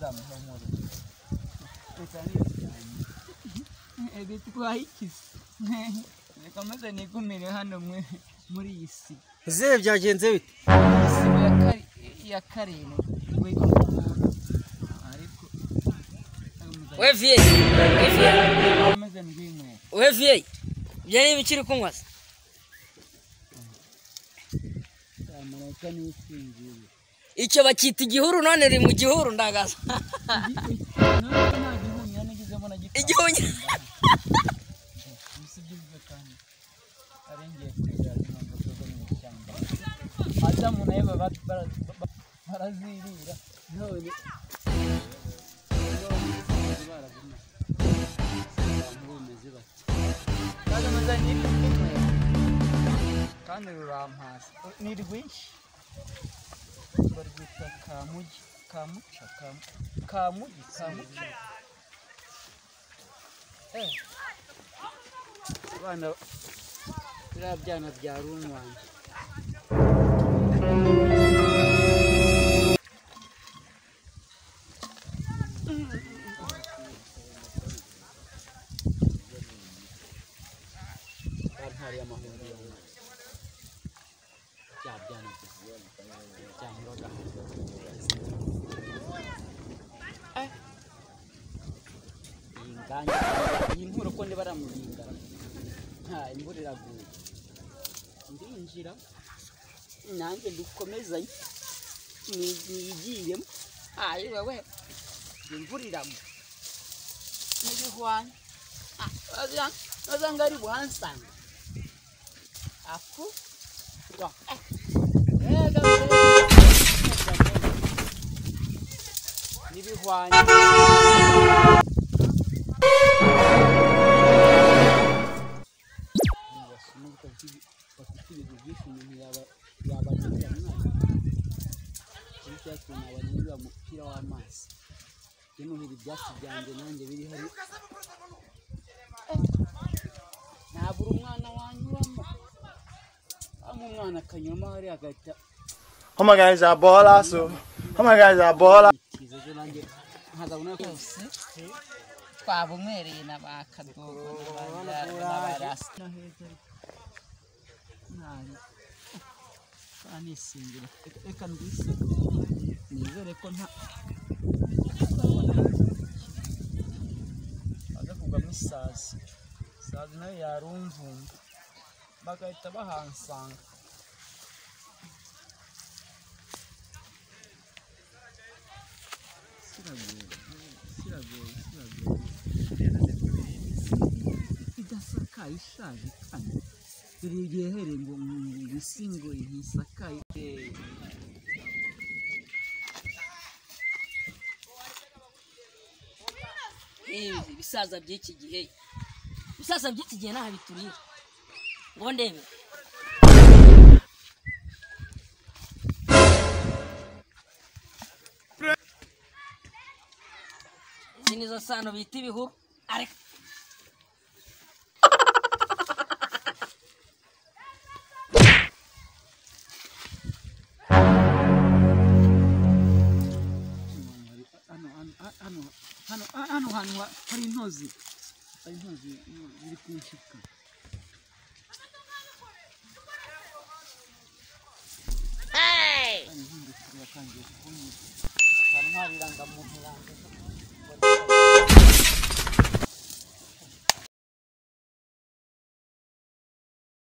Nzamuhumure. Bitwaye iki se? Reka maze nigumire hano muri iyi si. Muzehe byagenze bite? Isibo ya karindwi ariko We viye, we viye, maze ndwinywera. We viye. Ibyo ni ibiki uri kunywa se? Marayika niwe usinziriye. Icyo bakita igihuru none uri mu gihuru ndagaza. None nta gihunyira nigezemo na gito. Igihunyira. Ibisi kandi arengeye kwirira zino mbuto zo mu ishyamba. Adamu na Eva barazirira none barazimaze. Abantu bameze bati. Kandi maze ninywera. Kandi rurampaza. Ni rwinshi. Barwita kamugi, kamuca, kamugi, kamuca. Abana biriya byana bya runwanjye. Bantwariye amahundo yanjye. Bya byana byanyuraga. Iyi nganya, iyi nturo ko ndi baramubingara. Nta imvura iraguye. Ndinjira nanjye dukomezanye nigiyemo. Ayi wewe imvura iragwa. N'ibihwanya. Bazanga ari buhansanga. Afu. N'ibihwanya. Bafite ibintu byinshi umuntu yabananira mwana. Icyatsi nabananira umupira w'amazi. Njye nuhira ibyatsi byanjye nanjye biri hari. Ntabura umwana wanyuramo. Umwana akanyuramo hariya agahita. Oh my guys are baller, so. Oh my guys are baller. Ejo nanjye nkazabona ko Byose twabumwereye na ba Kadogo na ba Rasta. Nisingira reka ndwise nizere ko nta aza kugwamo isazi. Isazi nayo yarumvumba bagahita bahansanga. Siragoye, siragoye, siragoye. Idasakaye ishaje kandi dore igihe hereye ngo isi ngo ntisakaye. Ibisaza by'iki gihe, ibisaza by'iki gihe ntaho biturira. Ngo ndebe. Izi nizo sano bita ibihuru. Areka. Hano hantu hari intozi, hari intozi ziri kunshika. Atantu hari irangamuntu yanjye.